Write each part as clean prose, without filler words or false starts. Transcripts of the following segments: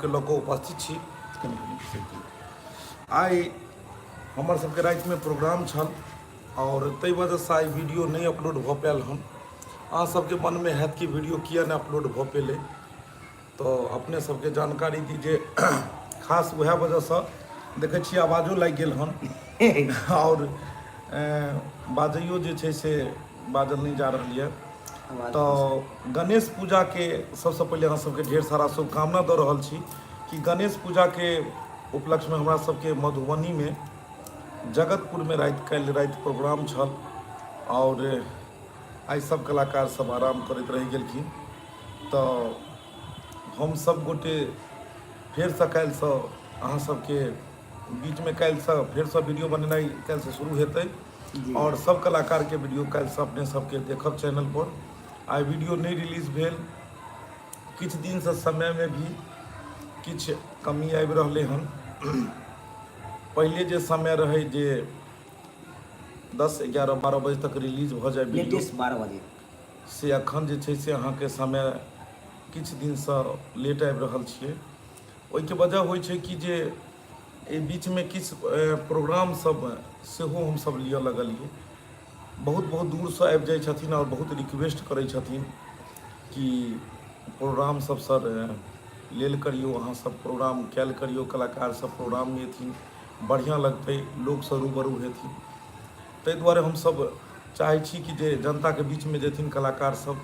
सबके लऽ कऽ उपस्थित छी। आइ हमर सबके रातिमे प्रोग्राम छल आओर ताहि वजहसँ आइ वीडियो नहि अपलोड भऽ पायल हन। अहाँ सबके मनमे हैत कि वीडियो किया नहि अपलोड भऽ पेलै, तऽ अपने सबके जानकारी दी जे खास उएह वजहसँ देखै छियै आवाजो लागि गेल हन आओर बाजैयो जे छै से बाजल नहि जा रहल यऽ। तऽ गणेश पूजाके सबसँ पहिले अहाँ सबके ढेर सारा शुभकामना दऽ रहल छी कि गणेश पूजाके उपलक्ष्यमे हमरा सबके मधुबनीमे जगतपुरमे राति काल्हि राति प्रोग्राम छल आओर आइ सब कलाकार सब आराम करैत रहि गेलखिन। तऽ हम सब गोटे फेरसँ काल्हिसँ अहाँ सबके बीचमे काल्हिसँ फेरसँ वीडियो बनेनाइ काल्हिसँ शुरू हेतै आओर सब कलाकारके वीडियो काल्हिसँ अपने सबके देखब चैनलपर। आइ वीडियो नहि रिलीज भेल, किछु दिनसँ समयमे भी किछु कमी आबि रहलै हन। पहिले जे समय रहै जे 10, 11, 12 बजे तक रिलीज भऽ जाय वीडियो, लेटेस्ट 12 बजे, से अखन जे छै से अहाँके समय किछु दिनसँ लेट आबि रहल छियै। ओहिके वजह होइ छै कि जे एहि बीचमे किछु प्रोग्राम सब सेहो हमसब लिअ लगलियै। बहुत बहुत दूरसँ आबि जाइ छथिन आओर बहुत रिक्वेस्ट करै छथिन कि प्रोग्राम सब सर लेल करियौ, अहाँ सब प्रोग्राम कयल करियौ, कलाकार सब प्रोग्राममे एथिन, बढ़िआँ लगतै, लोकसँ रूबरू हेथिन। ताहि दुआरे हमसब चाहै छी कि जे जनताके बीचमे जेथिन कलाकार सब,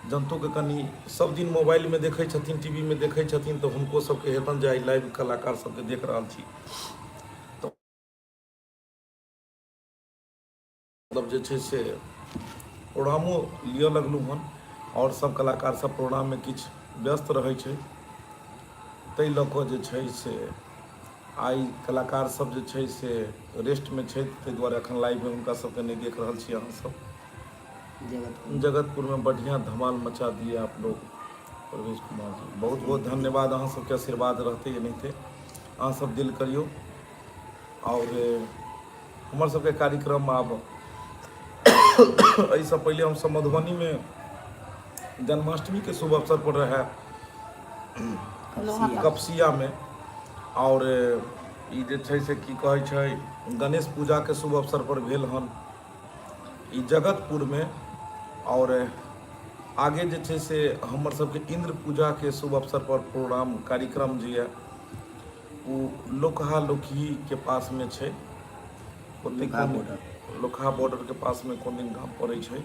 जनतोके कनि सब दिन मोबाइलमे देखै छथिन, टी वी मे देखै छथिन, तऽ हुनको सबके हेतनि जे आइ लाइव कलाकार सबके देख रहल छी। तऽ मतलब जे छै से प्रोग्रामो लिअ लगलहुँ हन आओर सब कलाकार सब प्रोग्राममे किछु व्यस्त रहै छै, ताहि लऽ कऽ जे छै से आइ कलाकार सब जे छै से रेस्टमे छथि, ताहि दुआरे एखन लाइवमे हुनका सबके नहि देख रहल छी अहाँ सब। जगतपुरमे बढ़िआँ धमाल मचा दिए आप लोग। प्रवेश कुमार जी बहुत बहुत धन्यवाद, अहाँ सबके आशीर्वाद रहतै एनाहिते, अहाँ सब दिल करियौ। आओर हमर सबके कार्यक्रम आब एहिसँ पहिले हमसब मधुबनीमे जन्माष्टमीके शुभ अवसर पर रहए कपसियामे, आओर ई जे छै से की कहै छै गणेश पूजाके शुभ अवसर पर भेल हन ई जगतपुरमे। आओर आगे जे छै से हमर सबके इन्द्र पूजाके शुभ अवसर पर प्रोग्राम कार्यक्रम जे यऽ ओ लोकहा लोकहीके पासमे छै, ओतहि लोकहा बॉर्डर, लोकहा बॉर्डरके पासमे कोन दिन गाम पड़ै छै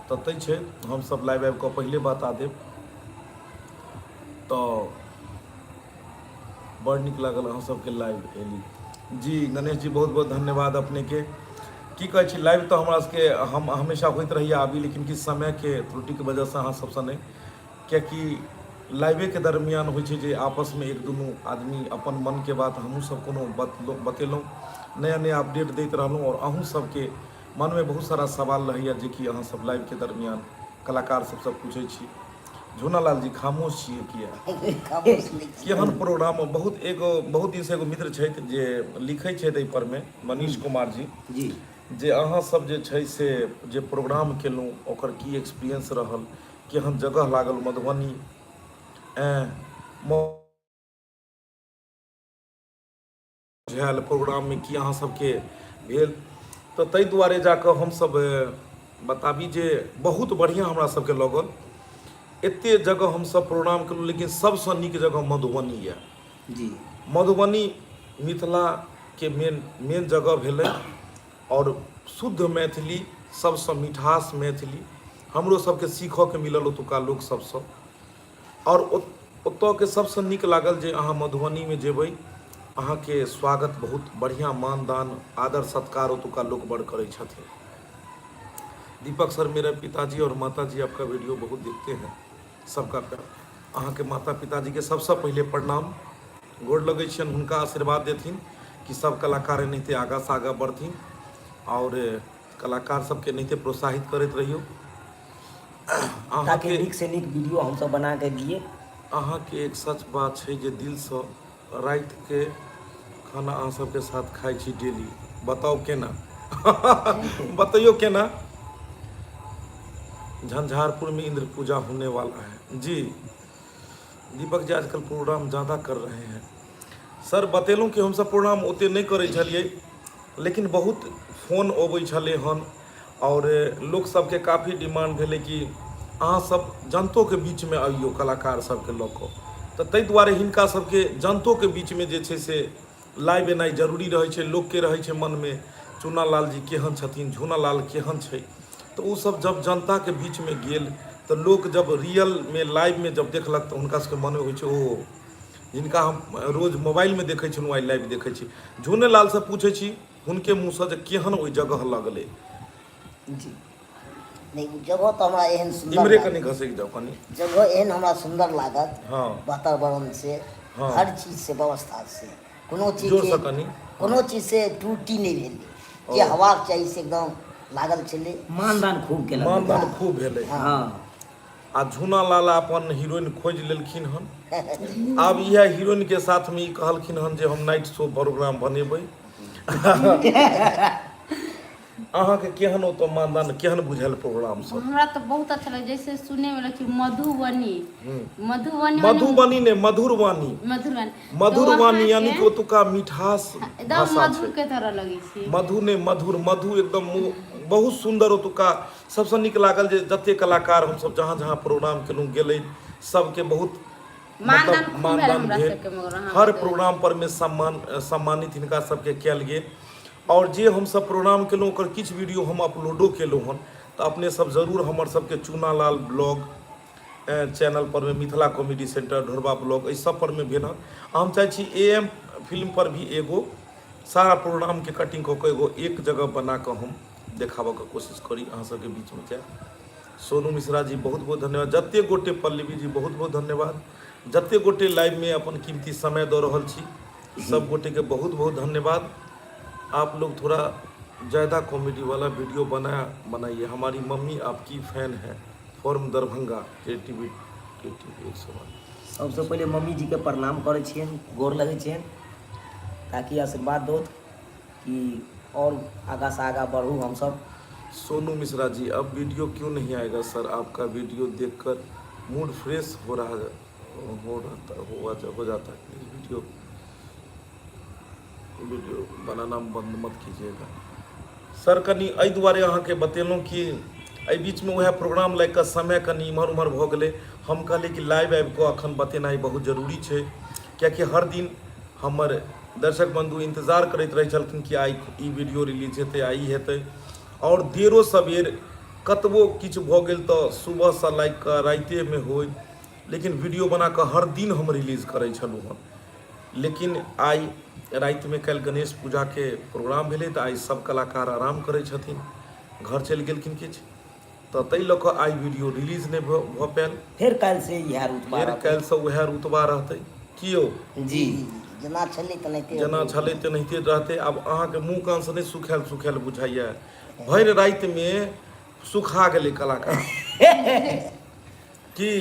ततहि छै। हमसब लाइव आबि कऽ पहिले बता देब। तऽ बड़ नीक लागल अहाँ सबके लाइव एली जी। गणेश जी बहुत बहुत धन्यवाद अपनेके। की कहै छी, लाइव तऽ हमरा सबके हम हमेशा होइत रहैए आबी, लेकिन किछु समयके त्रुटिके वजहसँ अहाँ सबसँ नहि, कियाकि लाइवेके दरमियान होइ छै जे आपसमे एक दुनू आदमी अपन मनके बात हमहूँ सब कोनो बतेलहुँ, नया नया अपडेट दैत रहलहुँ आओर अहूँ सबके मनमे बहुत सारा सवाल रहैए जेकि अहाँ सब लाइवके दरमियान कलाकार सबसँ पूछै छी। झूनालाल जी खामोश छियै किया? खामोश नहि छी। केहन प्रोग्राम? बहुत एगो बहुत दिनसँ एगो मित्र छथि जे लिखै छथि एहि परमे, मनीष कुमार जी जी, जे अहाँ सब जे छै से जे प्रोग्राम केलहुँ ओकर की एक्सपीरियंस रहल, केहन जगह लागल मधुबनी, एँ बुझायल प्रोग्राममे की अहाँ सबके भेल। तऽ ताहि दुआरे जाकऽ हमसब बताबी जे बहुत बढ़िआँ हमरा सबके लगल। एते जगह हमसब प्रोग्राम केलहुँ लेकिन सबसँ नीक जगह मधुबनी यऽ जी। मधुबनी मिथिलाके मेन मेन जगह भेलै आओर शुद्ध मैथिली, सबसँ मिठास मैथिली हमरो सबके सीखऽके मिलल ओतुका लोक सबसँ। आओर ओतऽके सबसँ नीक लागल जे अहाँ मधुबनीमे जेबै अहाँके स्वागत बहुत बढ़िआँ मानदान आदर सत्कार ओतुका लोक बड़ करै छथिन। दीपक सर मेरे पिताजी और माताजी आपका वीडियो बहुत देखते हैं, सबका प्यार। अहाँके माता पिताजीके सबसँ पहिले प्रणाम, गोर लगै छियनि, हुनका आशीर्वाद देथिन कि सब कलाकार एनाहिते आगाँसँ आगाँ बढ़थिन आओर कलाकार सबके एनाहिते प्रोत्साहित करैत रहियौ। ताकि नीक से नीक वीडियो हमसब बना के दिए। अहाँके एक सच बात छै जे दिलसँ रातिके खाना अहाँ सबके साथ खाइ छी डेली, बताउ केना, बतैयौ केना? झंझारपुर में इंद्र पूजा होने वाला है जी। दीपक जी आजकल प्रोग्राम ज़्यादा कर रहे हैं। सर बतेलहुँ कि हमसब प्रोग्राम ओते नहि करै छलियै, लेकिन बहुत फोन अबै छलै हन आओर लोक सबके काफी डिमांड भेलै कि अहाँ सब जनतोके बीचमे अबियौ कलाकार सबके लऽ कऽ। तऽ ताहि दुआरे हिनका सबके जनतोके बीचमे जे छै से लाइव एनाइ जरूरी रहै छै। लोकके रहै छै मनमे चूना लाल जी केहन छथिन, झूना लाल केहन छै। तऽ ओ सब जब जनताके बीचमे गेल तऽ लोक जब रियलमे लाइवमे जब देखलक तऽ हुनका सबके मनमे होइ छै ओ जिनका हम रोज मोबाइलमे देखै छलहुँ आइ लाइव देखै छी। झूने लालसँ पूछै छी हुनके मुँहसँ जे केहन ओहि जगह लगलै। जी नहि, ओ जगह तऽ हमरा एहन सुन्दर इम्हरे कनि घसकि जाउ कनि। जगह एहन हमरा सुन्दर लागत। हँ। वातावरण से। हँ। हर चीज से, व्यवस्था से, कोनो चीज जोरसँ कनि। कोनो चीज से त्रुटि नहि भेलै। जे ओ। हवाक चाही से एकदम लागल छलै। मानदान खूब केलक। मानदान खूब भेलै। हँ। आ झूना लाल अपन हीरोइन खोजि लेलखिन हन। आब इएह हीरोइन के साथ में ई कहलखिन हन जे हम नाइट शो प्रोग्राम बनेबै। अहाँके केहन ओतऽ मानदान, केहन बुझायल प्रोग्राम सब? हमरा तऽ बहुत अच्छा लगै, जैसे सुने में कि मधुबनी, मधुबनी। मधुबनी ने, मधुरवानी। मधुरवानी। मधुरवानी, यानी कि ओतुका मिठास एकदम भाषा मधुर छै के तरह लगै छै। मधु ने मधुर, मधु एकदम बहुत सुन्दर। ओतुका सबसँ नीक लागल जे जते कलाकार हमसब जहाँ जहाँ प्रोग्राम केलहुँ गेलै सबके बहुत मानदान मतलब खूब भेल मानदान हमरा भेल। सबके, मगर अहाँ हर प्रोग्राम पर मे सम्मान सम्मानित हिनका सबके कयल गेल। आओर जे हमसब प्रोग्राम केलहुँ ओकर किछु वीडियो हम अपलोडो केलहुँ हन, तऽ अपने सब जरूर हमर सबके चूना लाल ब्लॉग चैनल पर मे, मिथिला कॉमेडी सेंटर, ढोरबा ब्लॉग, एहि सब पर मे भेल हन। हम चाहै छी ए एम फिल्म पर भी एगो सारा प्रोग्राम के कटिंग कऽ कऽ एगो एक जगह बना कऽ हम देखाबऽके कोशिश करी अहाँ सबके बीचमे जाय। सोनू मिश्रा जी बहुत बहुत धन्यवाद। जते गोटे, पल्लवी जी बहुत बहुत धन्यवाद। जते गोटे लाइवमे अपन कीमती समय दऽ रहल छी सब गोटेके बहुत बहुत धन्यवाद। आप लोग थोड़ा ज़्यादा कॉमेडी वाला वीडियो बनाइए, हमारी मम्मी आपकी फैन है, फॉर्म दरभंगा के टी वी के टी वी एक सवाल। सबसँ पहिले मम्मी जीके प्रणाम करै छियनि, गोर लगै छियनि, ताकि आशीर्वाद दौथ कि आओर आगाँसँ आगाँ बढ़ू हमसब। सोनू मिश्रा जी अब वीडियो क्यों नहीं आएगा सर? आपका वीडियो देखकर मूड फ्रेश हो रहा हो रहता हो, हो जाता है। प्लीज वीडियो वीडियो बनाना बंद मत कीजिएगा सर। कनि एहि दुआरे अहाँके बतेलहुँ कि एहि बीचमे उएह प्रोग्राम लागि कऽ समय कनि इम्हर उम्हर भऽ गेलै। हम कहलियै कि लाइव आबि कऽ एखन बतेनाइ बहुत जरूरी छै, किएकि हर दिन हमर दर्शक बन्धु इंतजार करैत रहै छलखिन कि आइ ई वीडियो रिलीज हेतै, आइ ई हेतै। आओर देरो सबेर कतबो किछु भऽ गेल तऽ सुबहसँ लागि कऽ रातिएमे होइ, लेकिन वीडियो बना कऽ हर दिन हम रिलीज करै छलहुँ हँ। लेकिन आइ रातिमे काल्हि गणेश पूजाके प्रोग्राम भेलै तऽ आइ सब कलाकार आराम करै छथिन, घर चलि गेलखिन किछु, तऽ ताहि लऽ कऽ आइ वीडियो रिलीज नहि भऽ पायल। फेर काल्हिसँ इएह रुतबा फेर रहतै। काल्हिसँ उएह रुतबा रहतै की यौ? जी, जेना छलै तेनाहिते। जेना छलै तेनाहिते रहतै। आब अहाँके मुँह कानसँ नहि सुखायल सुखायल बुझाइए? भरि रातिमे सुखा गेलै कलाकार की।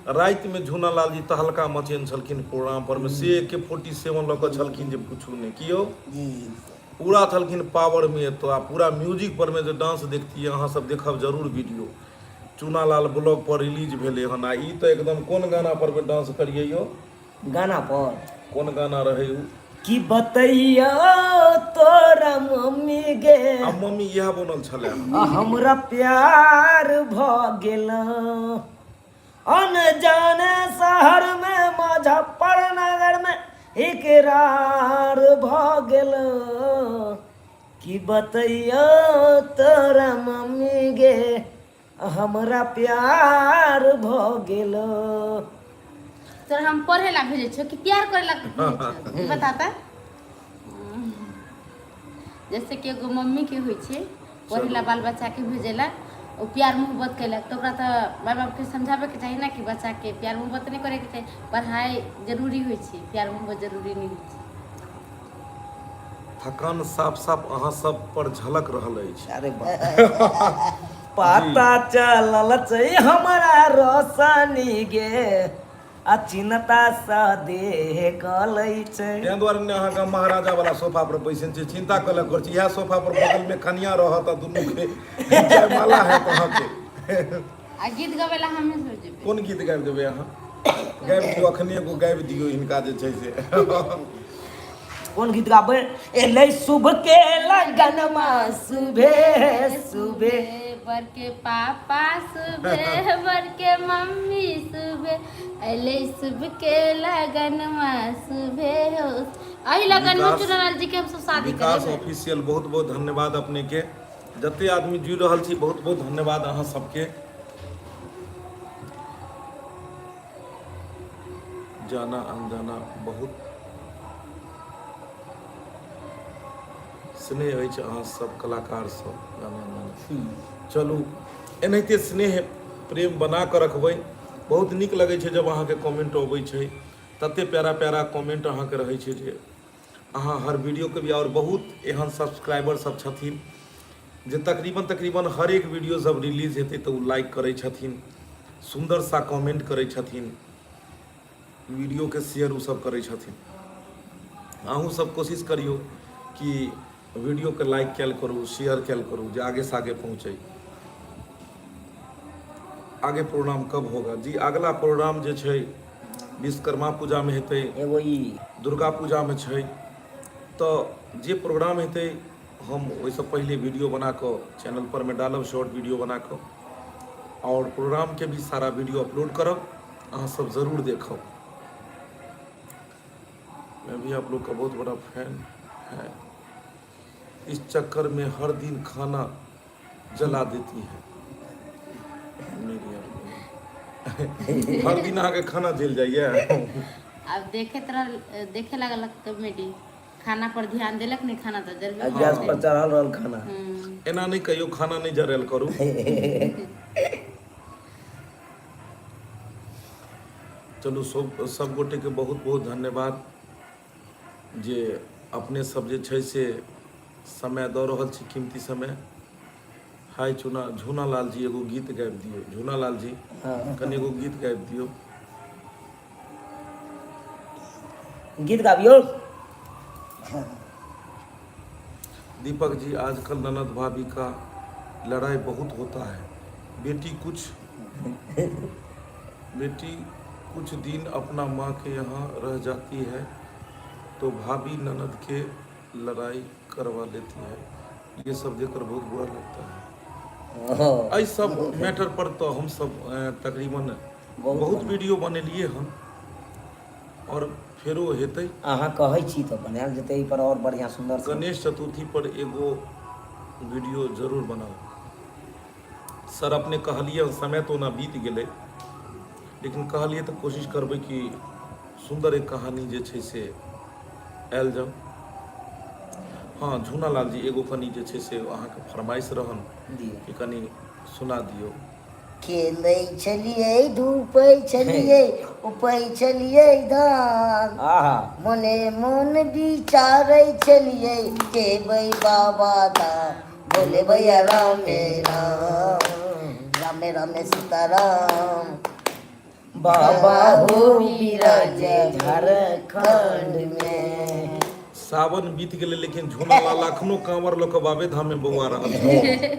रातिमे झूना लाल जी तहलका मचेन छलखिन प्रोग्राम पर मे, से ए के 47 लऽ कऽ छलखिन जे पूछू नहि। की यौ? जी। पूरा छलखिन पावर मे एतऽ आ पूरा म्यूजिक पर मे जे डांस देखतियै अहाँ सब, देखब जरूर वीडियो, चूना लाल ब्लॉग पर रिलीज भेलै हन। आ ई तऽ एकदम कोन गाना पर मे डांस करियै यौ? गाना पर कोन गाना रहै उ? की बतैया तोरा मम्मी गे। आ मम्मी इएह बनल छलै। आ हमरा प्यार भ गेल अनजाने शहर में, मुजफ्फरनगर में इकरार भ गेल। की बतैया तोरा मम्मी गे, हमरा प्यार भ गेल। तोरा हम पढ़े ला भेजै छियौ कि प्यार करे ला भेजै छियौ, ई बता तऽ। जैसे कि एगो मम्मी के होइ छै पढ़े ला बाल बच्चा के भेजेला, ओ प्यार मोहब्बत केलक तऽ ओकरा तऽ माय बापके समझाबैके चाही ने कि बच्चाके प्यार मोहब्बत नहि करैके चाही, पढ़ाइ जरूरी होइ छै, प्यार मोहब्बत जरूरी नहि होइ छै। थकान साफ साफ अहाँ सब पर झलक रहल अछि। अरे पता चलल छै हमरा रोशनी गे, आ चिन्ता सँ देह गलै छै। ताहि दुआरे ने अहाँके महाराजा वाला सोफा पर बैसल छी, चिन्ता कऽ लए करै छी। इएह सोफा पर बगलमे कनिया रहत आ दुनूके जयमाला हैत अहाँके। आ गीत गबै ला हमे सब जेबै। कोन गीत गाबि देबै अहाँ? गाबि दियौ अखने एगो गाबि दियौ हिनका जे छै से कोन गीत गाबै एलै शुभ के लगनमा सुबे सुबे बर के पापा सुबह बर के मम्मी सुबह अले सुबह के लगनमा सुबह हो एही लगन में विकास- चुनालाल जी के हम सब शादी विकास करेबै ऑफिशियल बहुत बहुत धन्यवाद अपने के जते आदमी जुड़ि रहल छी बहुत बहुत धन्यवाद अहाँ सबके जाना अनजाना बहुत स्नेह अछि अहाँ सब कलाकार सब जाना अनजाना चलू एनाहिते स्नेह प्रेम बना कऽ रखबै बहुत नीक लगै छै जब अहाँके कमेंट अबै छै तते प्यारा प्यारा कमेंट अहाँके रहै छै जे अहाँ हर वीडियोके भी आओर बहुत एहन सब्सक्राइबर सब छथिन जे तकरीबन तकरीबन हर एक वीडियो सब रिलीज हेतै तऽ ओ लाइक करै छथिन सुन्दर सा कमेंट करै छथिन वीडियोके शेयर ओ सब करै छथिन अहूँ सब कोशिश करियौ कि वीडियोके लाइक कयल करू शेयर कयल करू जे आगे से आगे पहुँचै आगे प्रोग्राम कब होगा जी अगला प्रोग्राम जे छै विश्वकर्मा पूजामे हेतै एगो ई दुर्गा पूजामे छै तऽ जे प्रोग्राम हेतै हम ओहिसँ पहिले वीडियो बना कऽ चैनल पर मे डालब शॉर्ट वीडियो बना कऽ आओर प्रोग्रामके भी सारा वीडियो अपलोड करब अहाँ सब जरूर देखब मैं भी आप लोग का बहुत बड़ा फैन है इस चक्कर में हर दिन खाना जला देती है मेरी अपनी। हर दिन अहाँके खाना जल जाइए आब देखैत रहल देखे लागल कॉमेडी खाना पर ध्यान देलक नहीं खाना तऽ जरबे आ गैस पर चढ़ल रहल खाना एना नहि कहियो खाना नहि जरेल करू चलू सब सब गोटे के बहुत बहुत धन्यवाद जे अपने सब जे छै से समय दऽ रहल छी कीमती समय हाय चुना झूना लाल जी एगो गीत गाबि दियौ झूना लाल जी कनि एगो गीत गाबि दियौ गीत गाबियौ दीपक जी आजकल ननद भाभी का लड़ाई बहुत होता है बेटी कुछ बेटी कुछ दिन अपना माँ के यहाँ रह जाती है तो भाभी ननद के लड़ाई करवा लेती है ये सब देखकर बहुत बुरा लगता है हँ एहि सब मैटर पर तो हम सब तकरीबन बहुत बहुत वीडियो बनेलिए हन और फेरो हेतै अहाँ कहै छी तऽ बनायल जेतै एहि पर आओर बढ़िआँ सुन्दर सँ। गणेश चतुर्थी पर एगो वीडियो जरूर बनाउ सर अपने कहलिए समय तऽ ओना बीत गेलै लेकिन कहलिए तऽ कोशिश करबै कि सुन्दर एक कहानी जे छै से आयल जाउ हँ झूना लाल जी एगो कनि जे छै से अहाँके फरमाइश रहन दियौ कि कनि सुना दियौ खेलै छलियै धूपै छलियै उपै छलियै धान आहा मोने मोन विचारै छलियै जेबै बाबा धाम बोले भैया रामे राम रामे रामे सीताराम बाबा हो बिराजे झारखंड में सावन बीत गेलै लेकिन झूना लाल अखनो कांवर लऽ कऽ बाबे धाम में बौआ रहल छै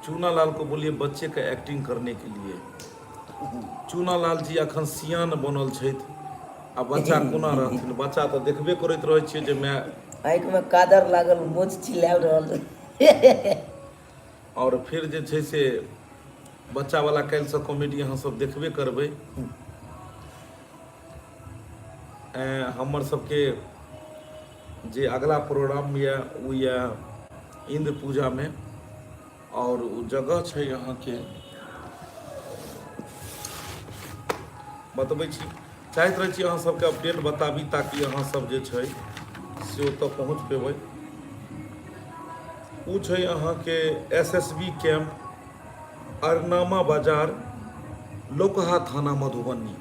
चूना लाल को बोलिए बच्चे का एक्टिंग करने के लिए चूना लाल जी अखन सियान बनल छथि आ बच्चा कोना रहथिन बच्चा तऽ देखबे करैत रहै छियै जे माय आँखिमे काजर लागल मोछ छिलायल रहल आओर फेर जे छै से बच्चावला काल्हिसँ कॉमेडी अहाँ सब देखबे करबै हमर सबके जे अगला प्रोग्राम यऽ ओ यऽ इन्द्र पूजामे आओर ओ जगह छै अहाँके बतबै छी चाहैत रहै छी अहाँ सबके अपडेट बताबी ताकि अहाँ सब जे छै से ओतऽ पहुँच पेबै ओ छै अहाँके S S B camp Arnama बाजार लोकहा थाना मधुबनी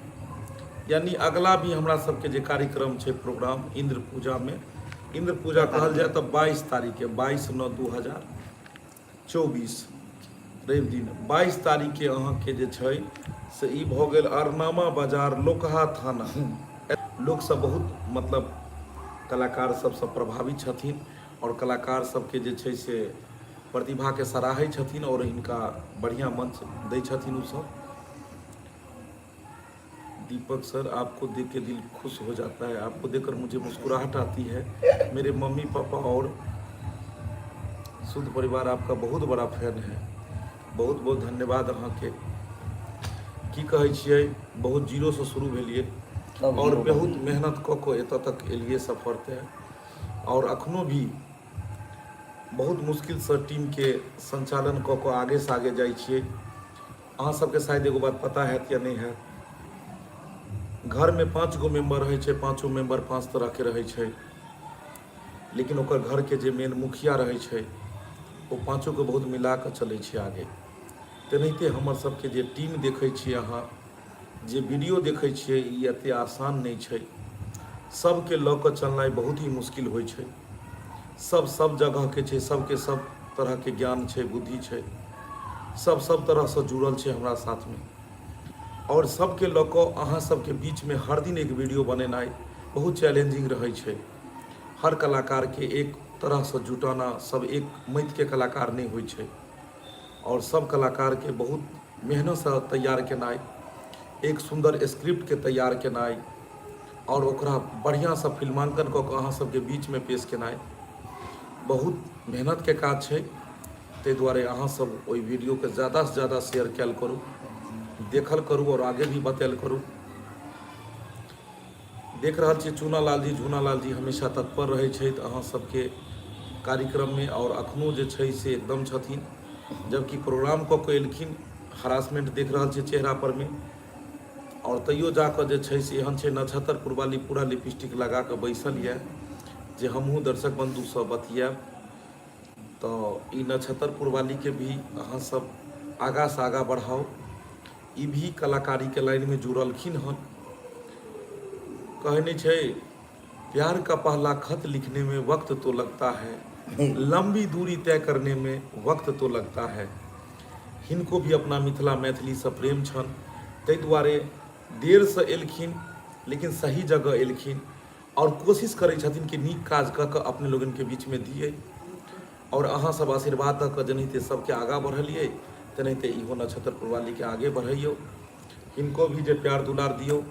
यानी अगला भी हमरा सबके जे कार्यक्रम छै प्रोग्राम इन्द्र पूजामे इन्द्र पूजा कहल जाय तऽ 22 तारीखके 22/9/2024 रवि दिन 22 तारीखके अहाँके जे छै से ई भऽ गेल अरनामा बाजार लोकहा थाना लोकसब बहुत मतलब कलाकार सबसँ प्रभावित छथिन आओर कलाकार सबके जे छै से प्रतिभाके सराहै छथिन आओर हिनका बढ़िआँ मंच दै छथिन ओसभ। दीपक सर आपको देख के दिल खुश हो जाता है, आपको देखकर मुझे मुस्कुराहट आती है। मेरे मम्मी पापा और शुद्ध परिवार आपका बहुत बड़ा फैन है। बहुत बहुत धन्यवाद अहाँके। की कहै छियै, बहुत जीरोसँ शुरू भेलियै तब आओर हीरो बहुत बनलियै। मेहनत कऽ कऽ एतऽ तक एलियै सफर तय, आओर अखनो भी बहुत मुश्किलसँ टीमके संचालन कऽ कऽ आगेसँ आगे जाइ छियै। अहाँ सबके शायद एगो बात पता हैत या नहि हैत, घरमे 5 गो मेम्बर रहै छै, पाँचो मेम्बर 5 तरहके रहै छै, लेकिन ओकर घरके जे मेन मुखिया रहै छै ओ पाँचोके बहुत मिला कऽ चलै छै आगे। तेनाहिते हमर सबके जे टीम देखै छियै अहाँ, जे वीडियो देखै छियै, ई एते आसान नहि छै। सबके लऽ कऽ चलनाइ बहुत ही मुश्किल होइ छै। सब सब जगहके छै, सबके सब तरहके ज्ञान छै, बुद्धि छै, सब सब तरहसँ जुड़ल छै हमरा साथमे, आओर सबके लऽ कऽ अहाँ सबके बीचमे हर दिन एक वीडियो बनेनाइ बहुत चैलेंजिंग रहै छै। हर कलाकारके एक तरहसँ जुटाना, सब एक मैतके कलाकार नहि होइ छै, आओर सब कलाकारके बहुत मेहनतसँ तैयार केनाइ, एक सुन्दर स्क्रिप्टके तैयार केनाइ आओर ओकरा बढ़िआँसँ फिल्माङ्कन कऽ कऽ अहाँ सबके बीचमे पेश केनाइ बहुत मेहनतके काज छै। ताहि दुआरे अहाँ सब ओहि वीडियोके ज्यादासँ ज्यादा शेयर कयल करू, देखल करू आओर आगे भी बतायल करू। देख रहल छियै चूना लाल जी, झूना लाल जी हमेशा तत्पर रहै छथि अहाँ सबके कार्यक्रममे, आओर अखनो जे छै से एकदम छथिन, जबकि प्रोग्राम कऽ कऽ एलखिन, हरासमेंट देख रहल छियै चेहरा परमे, आओर तैयो जाकऽ जे छै से एहन छै नक्षत्र पुरवाली पूरा लिपस्टिक लगा कऽ बैसल यऽ जे हमहूँ दर्शक बन्धुसँ बतियाएब। तऽ ई नक्षत्र पुरवालीके भी अहाँ सब आगाँसँ आगाँ बढ़ाउ। ई भी कलाकारीके लाइनमे जुड़लखिन हन। कहै नहि छै, प्यार का पहला खत लिखने में वक्त तो लगता है, लंबी दूरी तय करने में वक्त तो लगता है। हिनको भी अपना मिथिला मैथिलीसँ प्रेम छनि, ताहि दुआरे देरसँ एलखिन लेकिन सही जगह एलखिन, आओर कोशिश करै छथिन कि नीक काज कऽ कऽ अपने लोगनके बीचमे दियै, आओर अहाँ सब आशीर्वाद दऽ कऽ जेनाहिते सबके आगाँ बढ़लियै तेनाहिते इहो नक्षत्र पुरवालीके आगे बढ़ैयौ, हिनको भी जे प्यार दुलार दियौ।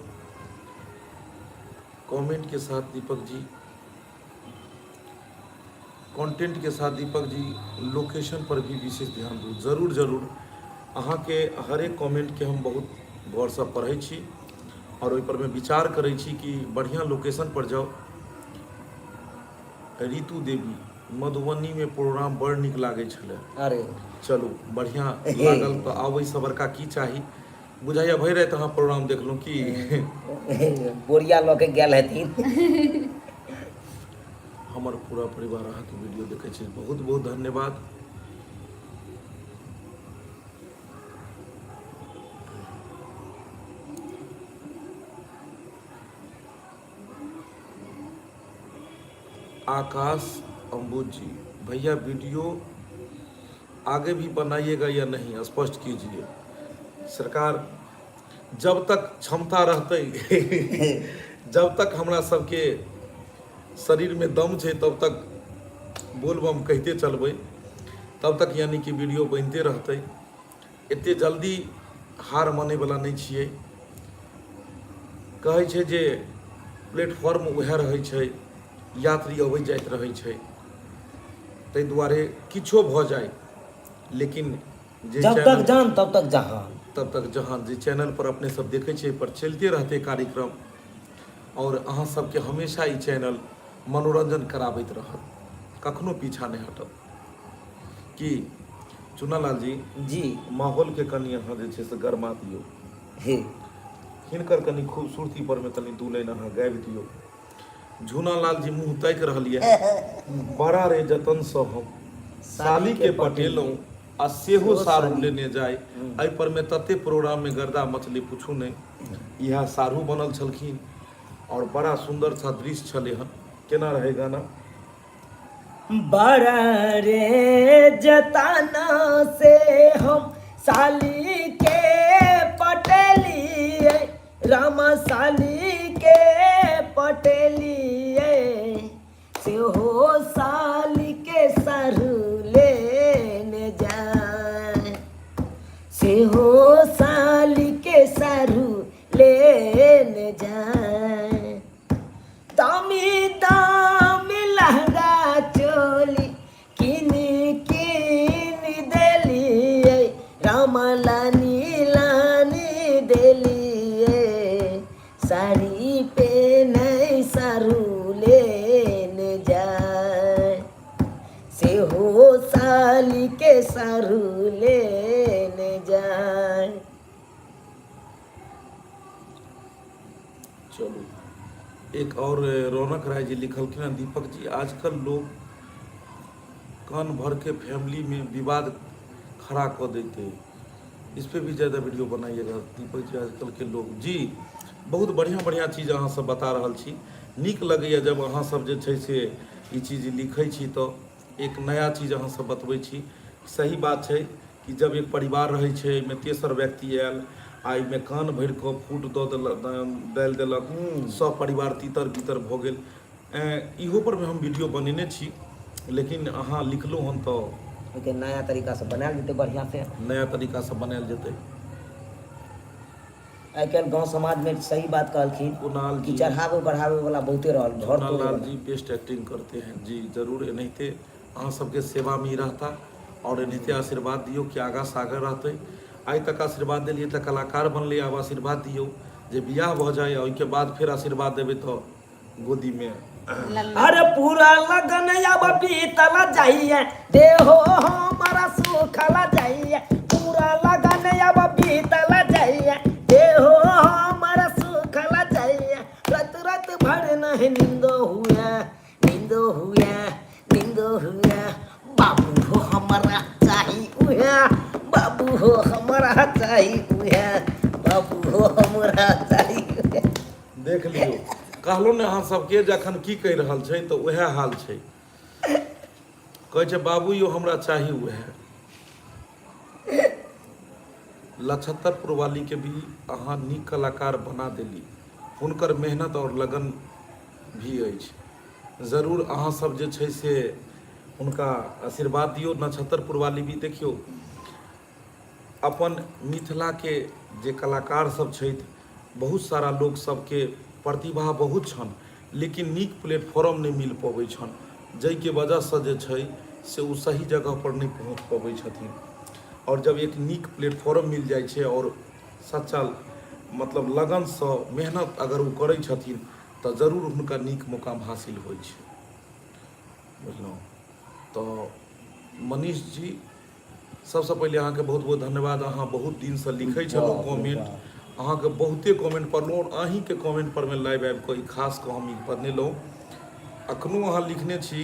कमेंट के साथ दीपक जी, कंटेंट के साथ दीपक जी लोकेशन पर भी विशेष ध्यान दू। जरूर जरूर, अहाँके हरेक कमेंटके हम बहुत गौरसँ पढ़ै छी आओर ओहि पर मे विचार करै छी कि बढ़िआँ लोकेशन पर जाउ। रितु देवी, मधुबनी में प्रोग्राम बड़ नीक लागै छलै। अरे चलू बढ़िआँ लागल तऽ आब एहिसँ बड़का की चाही। बुझाइया भरि राति अहाँ प्रोग्राम देखलहुँ की? बोरिया लऽ के गेल हेथिन। हमर पूरा परिवार अहाँके वीडियो देखै छै, बहुत बहुत धन्यवाद। आकाश अंबुज जी, भैया वीडियो आगे भी बनाइएगा या नहीं, स्पष्ट कीजिए। सरकार जब तक क्षमता रहतै, जब तक हमरा सबके शरीरमे दम छै तब तक बोलबम कहिते चलबै, तब तक यानी कि वीडियो बनिते रहतै। एते जल्दी हार मानैवला नहि छियै। कहै छै जे प्लेटफॉर्म उएह रहै छै, यात्री अबैत जाइत रहै छै, ताहि दुआरे किछो भऽ जाय लेकिन जे जब तक चैनल जान तब तक जहान, तब तक जहान, जे चैनल पर अपने सब देखै छियै पर चलिते रहतै कार्यक्रम, आओर अहाँ सबके हमेशा ई चैनल मनोरंजन कराबैत रहत, कखनो पीछा नहि हटत। की चुनालाल जी? जी। माहौलके कनि अहाँ जे छै से गरमा दियौ। हे हिनकर कनि खूबसूरती पर मे कनि दू लाइन अहाँ गाबि दियौ। झूनालाल जी मुँह ताकि रहल यऽ, बड़ा रे जतनसँ हम साली के पटेलहुँ आ सेहो सारू लेने जाय। एहि पर मे तते प्रोग्राम मे गर्दा मचली पूछू नहि। इएह सारू बनल छलखिन आओर बड़ा सुन्दर सा दृश्य छलै हन। केना रहै गाना? बड़ा रे जतना से हम साली के पटेलिए, रामा साली के पटेलिए, सेहो साली के सरले लेने जाए। दामी दामी लहंगा चोली किन किन देलियै, राम लानी लानी देलियै, साड़ी पेन्है सारू लेने जाय, सेहो साली के सारू लेने जाय। चलू, एक और रौनक राय जी लिखलखिन हँ, दीपक जी, आजकल लोग कान भर के फैमिली में विवाद खड़ा कऽ देते, इस पे भी ज़्यादा वीडियो बनाइएगा। दीपक जी, आजकल के लोग जी, बहुत बढ़िआँ बढ़िआँ चीज अहाँ सब बता रहल छी। नीक लगैए जब अहाँ सब जे छै से ई चीज लिखै छी, तऽ एक नया चीज अहाँ सब बतबै छी। सही बात छै कि जब एक परिवार रहै छै, एहिमे तेसर व्यक्ति आयल आ एहिमे कान भरि कऽ फूट दऽ देलक, डालि देलक, सब परिवार तीतर बितर भऽ गेल। इहो पर हम वीडियो बनेने छी, लेकिन अहाँ लिखलहुँ हन तऽ ओहिके नया तरीकासँ बनायल जेतै बढ़िआँसँ। नया तरीकासँ बनायल जेतै। आइ काल्हि गाँव समाजमे सही बात कहलखिन कुणाल कि जी, चढ़ाबै बढ़ाबै वाला बहुते रहल घर कुणाल तोड़ै लाल वाला। जी बेस्ट एक्टिंग करते हैं जी। जरूर, एनाहिते अहाँ सबके सेवामे ही रहता आओर एनाहिते आशीर्वाद दियौ कि आगाँ सागर रहतै। आइ तक आशीर्वाद देलियै तऽ कलाकार बनलै, आब आशीर्वाद दियौ जे बियाह भऽ जाय, ओहिके बाद फेर आशीर्वाद देबै तऽ गोदीमे। अरे पूरा लगन अब बीतल जाइए, देहो हमारा सुखल जाइए। पूरा लगन अब बीतल जाइए, देहो हमारा सुखल जाइए। रत रत भर नहीं नींदो हुए, नींदो हुए, नींदो हुए। बाबू हो हमारा चाही उहे, बाबू हो हमारा चाही उहे, बाबू हो हमारा चाही उहे। देख लियौ, कहलहुँ ने अहाँ सबके, जखन की कहि रहल छै तऽ उएह हाल छै। कहै छै बाबू यौ हमरा चाही उएह। लछत्तरपुर वाली के भी अहाँ नीक कलाकार बना देली, हुनकर मेहनत आओर लगन भी अछि। जरूर अहाँ सब जे छै से हुनका आशीर्वाद दियौ। नक्षत्रपुर वाली भी देखियौ, अपन मिथिलाके जे कलाकार सब छथि, बहुत सारा लोक सबके प्रतिभा बहुत छनि, लेकिन नीक प्लेटफॉर्म नहि मिल पबै छनि, जाहिके वजहसँ जे छै से ओ सही जगहपर नहि पहुँच पबै छथिन। आओर जब एक नीक प्लेटफॉर्म मिल जाइ छै आओर सच्चा मतलब लगनसँ मेहनत अगर ओ करै छथिन, तऽ जरूर हुनका नीक मुकाम हासिल होइ छै। बुझलहुँ? तऽ मनीष जी, सबसँ पहिले अहाँके बहुत बहुत धन्यवाद। अहाँ बहुत दिनसँ लिखै छलहुँ कमेंट, अहाँके बहुते कमेंट पढ़लहुँ आओर अहीँके कमेंट पर मे लाइव आबि कऽ ई खास कऽ हम ई बनेलहुँ। अखनो अहाँ लिखने छी,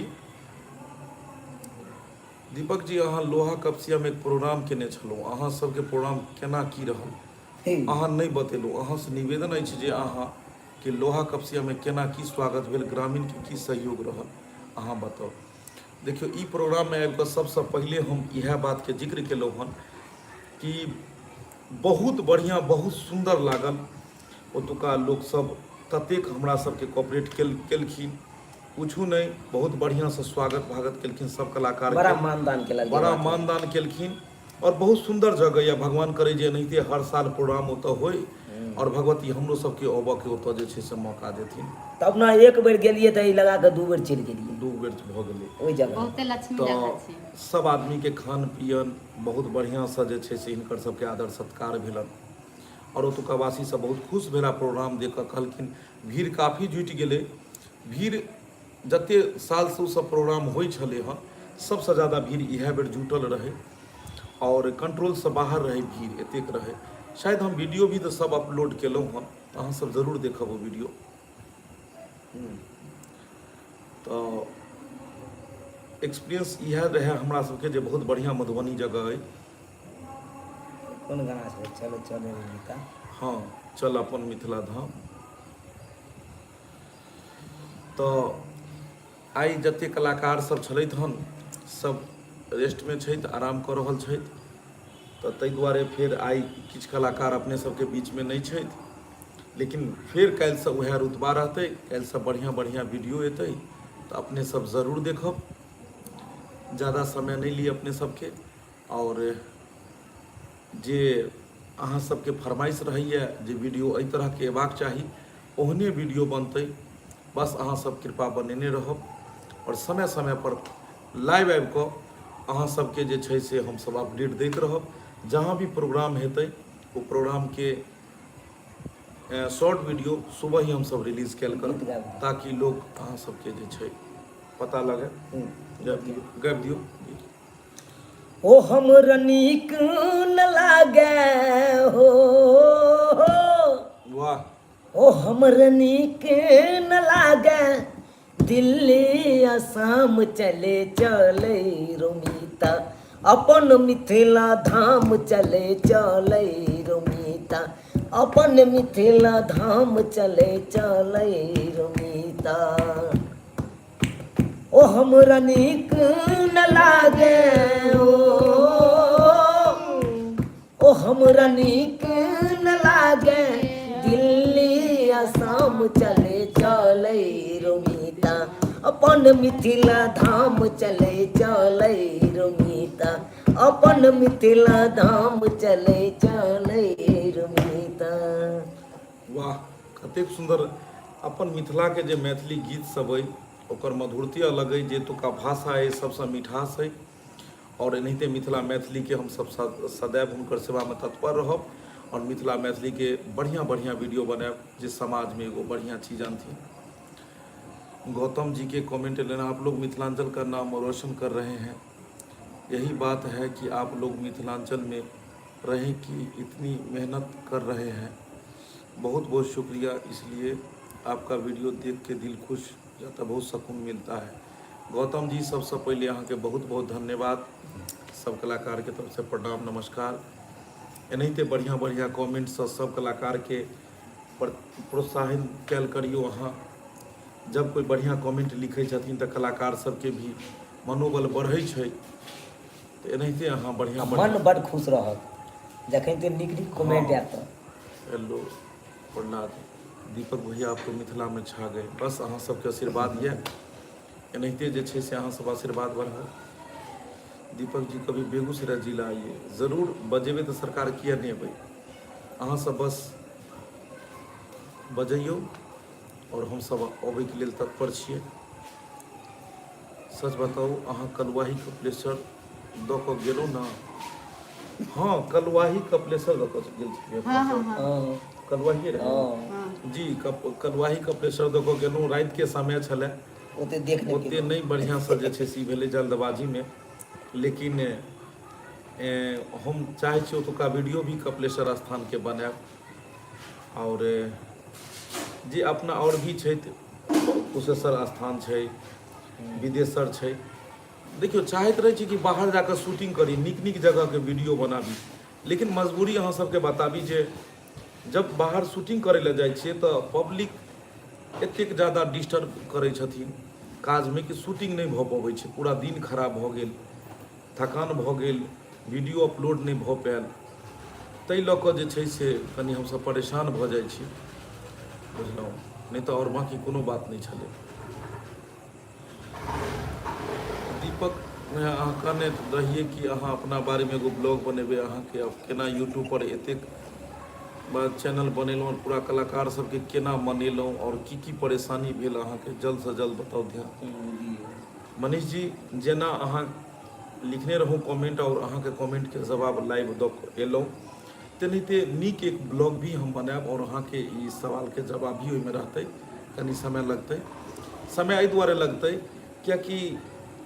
दीपक जी, अहाँ लोहा कपसियामे एक प्रोग्राम केने छलहुँ, अहाँ सबके प्रोग्राम केना की रहल, अहाँ नहि बतेलहुँ। अहाँसँ निवेदन अछि जे अहाँ के लोहा कपसियामे केना की स्वागत भेल, ग्रामीणके की सहयोग रहल, अहाँ बताउ। देखियौ, ई प्रोग्राममे आबि कऽ सबसँ पहिले हम इएह बातके जिक्र केलहुँ हन कि बहुत बढ़िआँ, बहुत सुन्दर लागल। ओतुका लोकसब ततेक हमरा सबके कोऑपरेट केलखिन, पूछू नहि, बहुत बढ़िआँसँ स्वागत भागत केलखिन सब कलाकार, बड़ा मानदान केलक, बड़ा मानदान केलखिन आओर बहुत सुन्दर जगह यऽ। भगवान करै जे एनाहिते हर साल प्रोग्राम ओतऽ होइ आओर भगवती हमरो सबके अबऽके ओतऽ जे छै से मौका देथिन। तब ने एक बेर गेलियै तऽ ई लगा कऽ दू बेर चलि गेलियै। दू बेर भऽ गेलै। ओहि जगह बहुते लक्ष्मी तऽ जगह छै। सब आदमीके खान पियन बहुत बढ़िआँसँ जे छै से हिनकर सबके आदर सत्कार भेलनि आओर ओतुका वासी सब बहुत खुश भेला प्रोग्राम देख कऽ। कहलखिन भीड़ काफी जुटि गेलै। भीड़ जते सालसँ ओसब प्रोग्राम होइ छलै हँ, सबसँ ज्यादा भीड़ इएह बेर जुटल रहै आओर कंट्रोलसँ बाहर रहै भीड़, एतेक रहै। शायद हम वीडियो भी तऽ सब अपलोड केलहुँ हँ, तऽ अहाँ सब जरूर देखब ओ वीडियो। तऽ एक्सपीरियंस इएह रहै हमरा सबके जे बहुत बढ़िआँ मधुबनी जगह अइ। कोन गाना छै? चलो चलो रे मिता। हँ, चल अपन मिथिला धाम। तऽ आइ जतेक कलाकार सब छलथि हन, सब रेस्टमे छथि, आराम कऽ रहल छथि, तऽ ताहि दुआरे फेर आइ किछु कलाकार अपने सबके बीचमे नहि छथि। लेकिन फेर काल्हिसँ उएह रुतबा रहतै, काल्हिसँ बढ़िआँ बढ़िआँ वीडियो एतै, तऽ अपने सब जरूर देखब। ज्यादा समय नहि ली अपने सबके। आओर जे अहाँ सबके फरमाइश रहैए जे वीडियो एहि तरहके अयबाक चाही, ओहने वीडियो बनतै। बस अहाँ सब कृपा बनेने रहब आओर समय समय पर लाइव आबि कऽ अहाँ सबके जे छै से हमसब अपडेट दैत रहब। जहाँ भी प्रोग्राम हेतै ओ प्रोग्रामके शॉर्ट वीडियो सुबह ही हमसब रिलीज कयल करब, ताकि लोक अहाँ सबके जे छै पता लगे। गाबि दियौ, गाबि दियौ। ओ हमरा नीक न लागे हो। वाह। ओ हमरा नीक न लागे दिल्ली आसाम चले चले रोमिता, अपन मिथिला धाम चले चले रोमिता, अपन मिथिला धाम चले चले रोमिता। ओ हमरा नीक न लागे ओ, ओ हमरा नीक न लागे दिल्ली आसाम चले चले रोमिता, अपन मिथिला धाम चले चले रोमिता, अपन मिथिला धाम चले चले रोमिता। वाह, कतेक सुन्दर। अपन मिथिलाके जे मैथिली गीत सब अइ ओकर मधुरते अलग अइ, जे एतुका भाषा अइ सबसँ मिठास अइ। आओर एनाहिते मिथिला मैथिलीके हमसब सदैव हुनकर सेवामे तत्पर रहब आओर मिथिला मैथिलीके बढ़िआँ बढ़िआँ वीडियो बनायब जे समाजमे एगो बढ़िआँ चीज आनथिन। गौतम जी के कमेंट लेना, आप लोग मिथिलांचल का नाम रोशन कर रहे हैं, यही बात है कि आप लोग मिथिलांचल में रहें कि इतनी मेहनत कर रहे हैं, बहुत बहुत शुक्रिया। इसलिए आपका वीडियो देख के दिल खुश जाता, बहुत सुकून मिलता है। गौतम जी सबसे पहले अहाँके बहुत बहुत धन्यवाद, सब कलाकार के तरफ से प्रणाम नमस्कार। एनाहिते बढ़िया बढ़िया कमेंटसँ सब कलाकार के प्रोत्साहित कयल करियौ। अहाँ जब कोई बढ़िया कमेंट लिखै छथिन तऽ कलाकार सबके भी मनोबल बढ़ै छै। तऽ एनाहिते अहाँ बढ़िया मन बड खुश रहत जखन ते नीक नीक कमेंट आयत। हेलो प्रहलाद दीपक भैया, आप तो मिथिला में छा गए। बस अहाँ सबके आशीर्वाद यऽ, एनाहिते जे छै से अहाँ सब आशीर्वाद बढ़ाउ। दीपक जी कभी बेगूसराय जिला आइए, जरूर बजेबै तऽ सरकार किया नहि एबै, अहाँ सब बस बजैयौ आओर हमसब अबैके लेल तत्पर छियै। सच बताउ अहाँ कलुआही कपिलेश्वर दऽ कऽ गेलहुँ ने? हँ, कलुआही कपिलेश्वर दऽ कऽ गेल छलियै। हँ, हँ, हँ। हँ। कलुआहिए रहै। हँ। जी, कलुआही कपिलेश्वर दऽ कऽ गेलहुँ, रातिके समय छलै, ओते देख नहि ओते नहि बढ़िआँसँ जे छै से ई भेलै जल्दबाजीमे, लेकिन हम चाहै छी ओतुका वीडियो भी कपिलेश्वर स्थानके बनायब। आओर जे अपना आओर भी छथि, कुशेश्वर स्थान छै, विदेशर छै। देखियौ, चाहैत रहै छी कि बाहर जाकऽ शूटिंग करी, नीक नीक जगहके वीडियो बनाबी, लेकिन मजबूरी अहाँ सबके बताबी जे जब बाहर शूटिंग करै लए जाइ छियै तऽ पब्लिक एतेक जादा डिस्टर्ब करै छथिन काजमे कि शूटिंग नहि भऽ पबै छै। पूरा दिन खराब भऽ गेल, थकान भऽ गेल, वीडियो अपलोड नहि भऽ पायल। ताहि लऽ कऽ जे छै से कनि हमसब परेशान भऽ जाइ छी, बुझलहुँ? नहि तऽ आओर बाँकी कोनो बात नहि छलै। दीपक, अहाँ कहने रहियै कि अहाँ अपना बारेमे एगो ब्लॉग बनेबै, अहाँके केना यूट्यूबपर एतेक चैनल बनेलहुँ आओर पूरा कलाकार सबके केना मनेलहुँ आओर की की परेशानी भेल अहाँके, जल्दसँ जल्द बताउ। ध्यान मनीष जी, जेना अहाँ लिखने रहूँ कमेंट आओर अहाँके कमेंटके जवाब लाइव दऽ कऽ एलहुँ, तेनाहिते नीक एक ब्लॉग भी हम बनायब आओर अहाँके ई सवालके जवाब भी ओहिमे रहतै। कनि समय लगतै, समय एहि दुआरे लगतै किएकि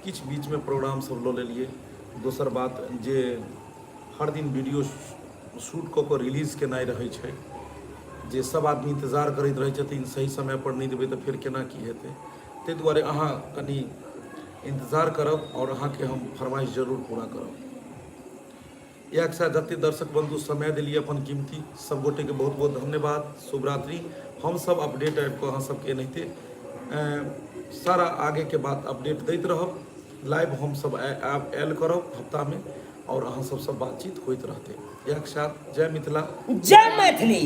किछु बीचमे प्रोग्राम सब लऽ लेलियै। दोसर बात जे हर दिन वीडियो शूट कऽ कऽ रिलीज केनाइ रहै छै, जे सब आदमी इंतजार करैत रहै छथिन, सही समयपर नहि देबै तऽ फेर केना की हेतै। ताहि दुआरे अहाँ कनि इंतजार करब आओर अहाँके हम फरमाइश जरूर पूरा करब। इएहके साथ जतेक दर्शक बंधु समय देलियै अपन कीमती, सब गोटेके बहुत बहुत धन्यवाद। शुभरात्रि। हम सब अपडेट आबि कऽ अहाँ सबके एनाहिते सारा आगेके बात अपडेट दैत रहब। लाइव हम सब आयल करब हफ्तामे आओर अहाँ सबसँ बातचीत होइत रहतै। इएहके साथ जय मिथिला, जय मैथिली।